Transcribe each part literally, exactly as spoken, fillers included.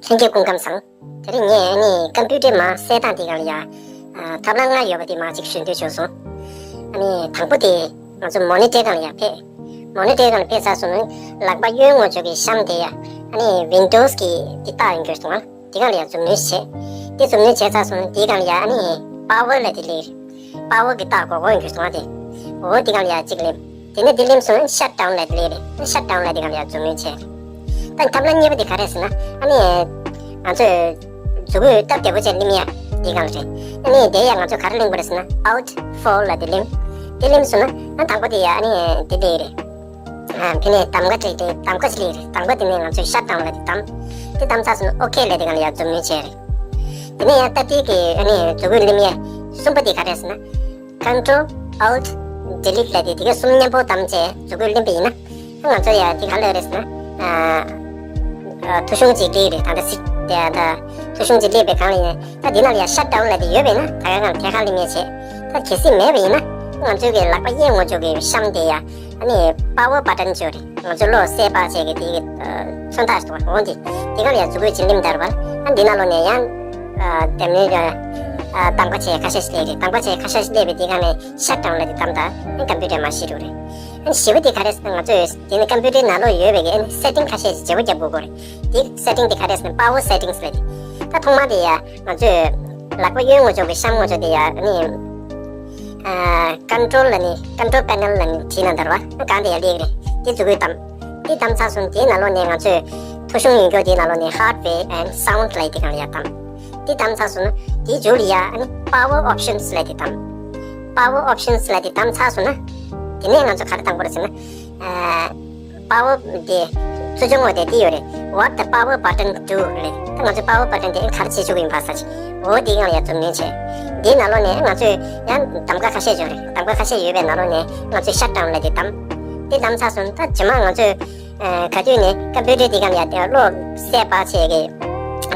ལྷན་རྒྱས་སྐུ་ཁམས་བཟང་། དེ་རིང་ངས་ཨ་ནི་ཀམ་པུ་ཊར་མར་གསལ་སྟངས་དེ་སྒང་ལ་ཡ། ཨ། ཐབས་ལམ་ལྔ་ཡོད་པ་དེ་མར་ཅིག་ཞུ་འདོད་བྱུང་སོང་། ཨ་ནི་དང་པོ་དེ་ང་ཚོ་མོ་ནི་ཊར་སྒང་ལ་ཡ་ཕེབས། མོ་ནི་ཊར་སྒང་ལ་ཕེབས་ཚར་སོང་ན་ལག་པ་གཡོན་ངོས་ཕྱོགས་ཀྱི་གཤམ་དེ་ཡ། ཨ་ནི་ཝིན་ཌོས་ཀྱི་དེ་བཏགས་ཡོང་གི་སོང་ང་། དེ་སྒང་ལ་ཡ་མཛུབ་གནོན་བྱས། དེ་མཛུབ་གནོན་བྱས་ཚར་སོང་ན་དེ་སྒང་ལ་ཡ་ཨ་ནི་པ་ཝར་ལབ་དེ་སླེབས་རེད། པ་ཝར་གྱི་རྟགས་སྒོར་སྒོར་ཡོང་གི་སོང་ང་དེ། འོ་དེ་སྒང་ལ་ཡ་གཅིག་སླེབས། དེ་ནས་དེ་སླེབས་སོང་ན་ཤཊ་ཌའོན་ལབ་དེ་སླེབས་རེད། ཤཊ་ཌའོན་ལབ་དེ་སྒང་ལ་ཡ་མཛུབ་གནོན་བྱས་རེད། ད་ཐབས་ལམ་གཉིས་པ་དེ་ག་རེ་ཟེར་ན། ཨ་ནི་ང་ཚོས་མཛུབ་གུ་སྟབས་བདེ་པོ་བྱས་བསླེབས་ཡ་དེ་སྒང་ལ་རེད། ཨ་ནི་དེ་ཡ་ང་ཚོས་ག་རེ་བསླེབས་དགོས་རེད་ཟེར་ན། ཨའུཊ་ཕོར་ལབ་དེ་བསླེབས། དེ་བསླེབས་སོང་ན་ཨ་དང་པོ་དེ་ཡ་ཨ་ནི་དེ་སླེབས་རེད། ཨ། དེ་ནས་གདམ་ག་སྤྲད་དེ་གདམ་ག་ཅིག་སླེབས་རེད། གདམ་ག་དེ་ནས་ང་ཚོས་ཤཊ་ཌའོན་ལབ་དེ་བདམས། དེ་བདམས་ཚར་སོང་ན་ཨོ་ཁེ་ལབ་དེ་སྒང་ལ་ཡ་མཛུབ་གནོན་བྱས་རེད། དེ་ནས་ཡང་སྟབས་བདེ་གི་ཨ་ནི་མཛུབ་གུ་བསླེབས་ཡ་གསུམ་པ་དེ་ག་རེ་ཟེར་ན། ཀོན་ཊོལ་ཨལ་ཊི་ཌི་ལིཊ་ལབ་དེ་དེ་ག་གསུམ་མཉམ་པོ་བདམས་བྱས་མཛུབ་གུ་བསླེབས་པ་ཡིན་ན། ང་ཚོ་ཡ་དེ་ག་ལབ་རེད་ཟེར་ན། ཨ། ཨ། ཐོ་གཞུང་གཅིག་སླེབས་རེད། ད་ལྟ་སི་དེ་ད་ཐོ་གཞུང་གཅིག་སླེབས་པའི་སྒང་ལ་ཡིན་ན། ད་དེ་ནང་ལ་ཡ་ཤཊ་ཌའོན་ལབ་དེ་ཡོད་པ་ཡིན་ན་ད་ག་སྒང་ཐད་ཀར་བསླེབས་ཡ་བྱས། ད་གལ་སྲིད་མེད་པ་ཡིན་ན་ང་ཚོའི་གི་ལག་པ་གཡས་ངོས་ཕྱོགས་གི་གཤམ་དེ་ཡ། ཨ་ནི་པ་ཝར་བ་ཊན་ཅིག་ཡོད་རེད། ང་ཚོ་གློག་གསལ་པ་བྱས་གི་དེ་གི་མཚོན་རྟགས་ཤིག་འདུག་འོ་འདི། དེ་སྒང་ལ་ཡ་མཛུབ་གུ་ཅིག་བསླེབས་ད་རེད་པ། ཨ་འདི་ནང་ལོགས་ནས་ཡང་། ཨ། དེ་ནས་ཡ། ཨ། གདམ་ག་བྱས་ཁ་ཤས་ཤིག་སླེབས་རེད། གདམ་ག་བྱས་ཁ་ཤས་ཤིག་སླེབས་པའི་དེ་སྒང་ནས་ཤཊ་ཌའོན་ལབ་དེ་བདམས་ད། ཨ་ཀམ་པུ་ཊར་མར་ཤི་འགྲོ་རེད། ཨ་བཞི་པ་དེ་ག་རེ་ཟེར་ན། ང་ཚོས་དེ་ནི་ཀམ་པུ་ཊར་ནང་ལོགས་ཡོད་པའི་གི་ཨ་ནི་སེ་ཊིང་ཁ་ཤས་ཤིག་བརྗེ་པོ་རྒྱབ་དགོས་ཀྱི་རེད། དེ་སེ་ཊིང་དེ་ག་རེ་ཟེར་ན། པ་ཝར་སེ་ཊིང་ལབ་དེ། ད་ཐོག་མ་དེ་ཡ། ང་ཚོས་ལག་པ་གཡོན་ངོས་ཕྱོགས་ཀྱི་གཤམ་ངོས་ཕྱོགས་དེ་ཡ་ཨ་ནི། ཨ། ཀོན་ཊོལ་ལབ་ནི། ཀོན་ཊོལ་པེ་ནལ་ལབ་ནི་བྲིས་ན་ད་རེད་པ། སྒང་དེ་ཡ་སླེབས་རེད། དེ་མཛུབ་གུ་བདམས། དེ་བདམས་ཚར་སོང་། དེའི་ནང་ལོགས་ནས་ང་ཚོས་ཐོ་གཞུང་ཡོད་མཁན་དེའི་ནང་ལོགས་ནས་ཧརཌ་ཝེར་ཨེན་ཌི་སའུནཌ་ལབ་དེ་སྒང་ལ་ཡ་བདམས། དེ་བདམས་ཚར་སོང་ན་དེའི་མཇུག་ལ་ཡ་ཨ་ནི་པ་ཝར་ཨོབ་ཤན་ལབ་དེ་བདམས། པ་ཝར་ཨོབ་ཤན་ལབ་དེ་བདམས་ཚར་སོང་ན། དེ་ནས་ང་ཚོ་ག་རེ་བཏང་དགོས་རེད་ཟེར་ན། ཨ། པ་ཝར་དེ་ཚུར་ཕྱོགས་ངོས་དེ་དེ་ཡོད་རེད། What the power button do རེད། ད་ང་ཚོས་པ་ཝར་བ་ཊན་དེ་ག་རེ་བྱེད་ཆོག་གི་ཡིན་པ་ཟེར་ཅིག་འོ་དེའི་སྒང་ལ་ཡ་མཛུབ་གནོན་བྱས། དེའི་ནང་ལོགས་ནས་ང་ཚོས་ཡང་གདམ་ག་ཁ་ཤས་ཡོད་རེད། གདམ་ག་ཁ་ཤས་ཡོད་པའི་ནང་ལོགས་ནས་ང་ཚོས་ཤཊ་ཌའོན་ལབ་དེ་བདམས། དེ་བདམས་ཚར་སོང་ད་རྗེས་མ་ང་ཚོས། ཨ། ག་དུས་ནས་ཀམ་པུ་ཊར་དེའི་སྒང་ལ་ཡ་དེ་གློག་གསལ་པ་བྱས་གི་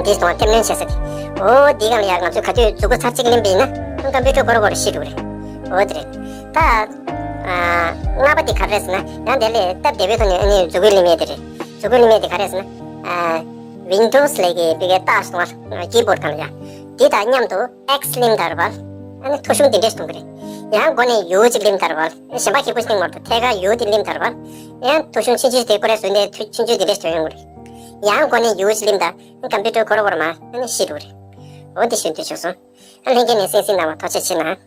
དེ་སོང་བ་ཐེབས་ལེན་བྱེད་ས་དེ། འོ་དེའི་སྒང་ལ་ཡ་ང་ཚོས་ག་དུས་མཛུབ་གུ་ཚར་གཅིག་ལེན་པ་ཡིན་ན་ཀམ་པུ་ཊར་སྒོར་སྒོར་ཤི་འགྲོ་གི་རེད། འོ་དེ་རེད། ད། ཨ། ལྔ་པ་དེ་ག་རེ་ཟེར་ན། ཡང་དེ་ལས་སྟབས་བདེ་པོའི་ཐོག་ནས་ཨ་ནི་མཛུབ་གུ་ལེན་ཡ་དེ་རེད། མཛུབ་གུ་ལེན་ཡ་དེ་ག་རེ་ཟེར་ན། ཨ། ཝིན་ཌོས་ལབ་གི་ཕ་གིའི་རྟགས་སྟོང་པ་ཀི་བྷོར་སྒང་ལ་ཡ། དེ་དང་མཉམ་དུ་ཨེགས་ལེན་ད་རེད་པ། ཨ་ནི་ཐོ་གཞུང་དེ་འདྲས་སྟོན་གི་རེད། ཡང་མགོ་ནས་ཡུ་གཅིག་ལེན་ད་རེད་པ། གཞན་པ་ཁེ་པོ་ཞིག་མ་གཏོགས་ཐད་ཀར་ཡུ་དེ་ལེན་ད་རེད་པ། ཡང་ཐོ་གཞུང་ཆུང་ཆུང་དེ་ཁོ་རེ་བཟོས་ཏེ་ཆུང་ཆུང་དེ་འདྲས་སྟོན་ཡོང་གི་རེད། ཡང་མགོ་ནས་ཡུ་ཞིག་ལེན་ད། ཀམ་པུ་ཊར་སྒོར་སྒོར་མར་ཨ་ནི་ཤི་འགྲོ་གི་རེད། འོ་དེ་ཞུ་འདོད་བྱུང་སོང་། ཨ་ལྷན་རྒྱས་ནས་གསན་གཟིགས་གནང་བར་ཐུགས་རྗེ་ཆེ་གནང་།